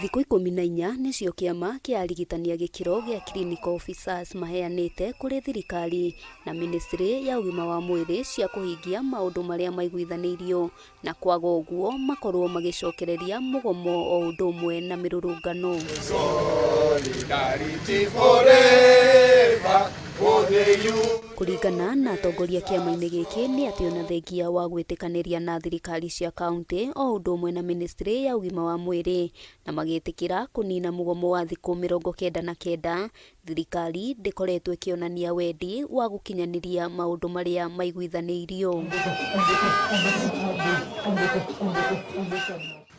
Thikũ 14 nĩcio kĩama kĩa arigitani a gĩkĩro gĩa clinical officers maheanĩte kũrĩ thirikari na ministry ya ũgima wa mwĩrĩ cia kũhingia maũndũ marĩa maiguithanĩirio na kwaga ũguo makorwo magĩcokereria mũgomo o ũndũ ũmwe na mĩrũrũngano. Solidarity forever for the youth. Kũringana na atongoria kĩama-inĩ gĩkĩ nĩ atĩ ona thengia wa gwĩtĩkanĩria na thirikari cia kauntĩ o ũndũ ũmwe na ministry ya ũgima wa mwĩrĩ na magĩtĩkĩra kũnina mũgomo wa thikũ 99, thirikari ndĩkoretwo ĩkĩonania wendi wa gũkinyanĩria maũndũ marĩa maiguithanĩirio.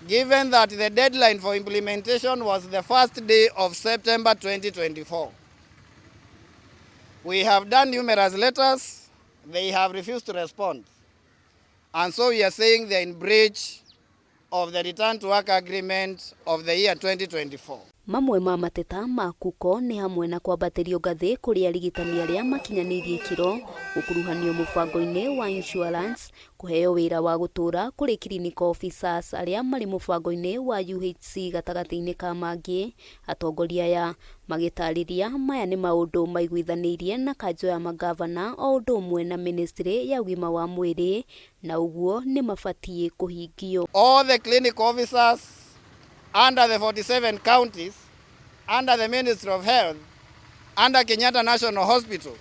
Given that the deadline for implementation was the first day of September 2024, we have done numerous letters, they have refused to respond. And so we are saying they are in breach of the return to work agreement of the year 2024. Mamwe ma mateta ma KUCO nĩ hamwe na kwambatĩrio ngathĩ kũrĩ arigitani arĩa makinyanĩirie ikĩro, gũkuruhanio mũbango-inĩ wa insurance, kũheo wĩra wa gũtũũra kũrĩ clinical officers arĩa marĩ mũbango-inĩ wa UHC gatagatĩ-inĩ ka mangĩ. Atongoria aya magĩtarĩria maya nĩ maũndũ maiguithanĩirie na kanjũ ya mangavana o ũndũ ũmwe na ministry ya ũgima wa mwĩrĩ na ũguo nĩ mabatiĩ kũhingio. All the clinical officers under the 47 counties, under the Ministry of Health, under Kenyatta National Hospital,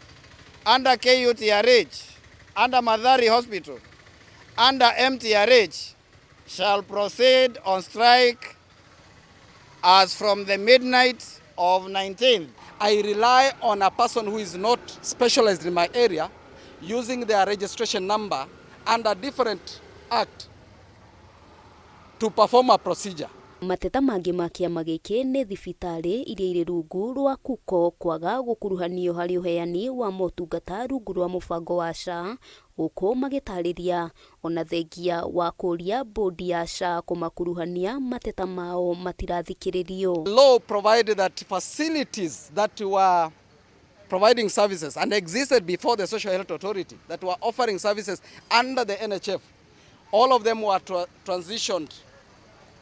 under KUTRH, under Mathari Hospital, under MTRH shall proceed on strike as from the midnight of 19th. I rely on a person who is not specialized in my area using their registration number under different act to perform a procedure. Mateta mangĩ ma kĩama gĩkĩ nĩ thibitarĩ iria irĩ rungu rwa KUCO kwaga gũkuruhanio harĩ ũheani wa motungata rungu rwa mũbango wa SHA, gũkũ magĩtarĩria ona thengia wa kũria bũndi ya SHA kũmakuruhania mateta mao matirathikĩrĩrio. Law provided that facilities that were providing services and existed before the Social Health Authority that were offering services under the NHF, all of them were transitioned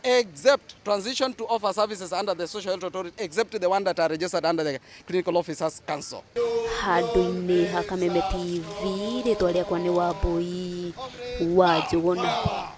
except transition to offer services under the Social Health Authority, except the one that are registered under the Clinical Officers Council. Handũ-inĩ ha Kameme TV, rĩtwa rĩakwa nĩ Wambui wa Njũgũna.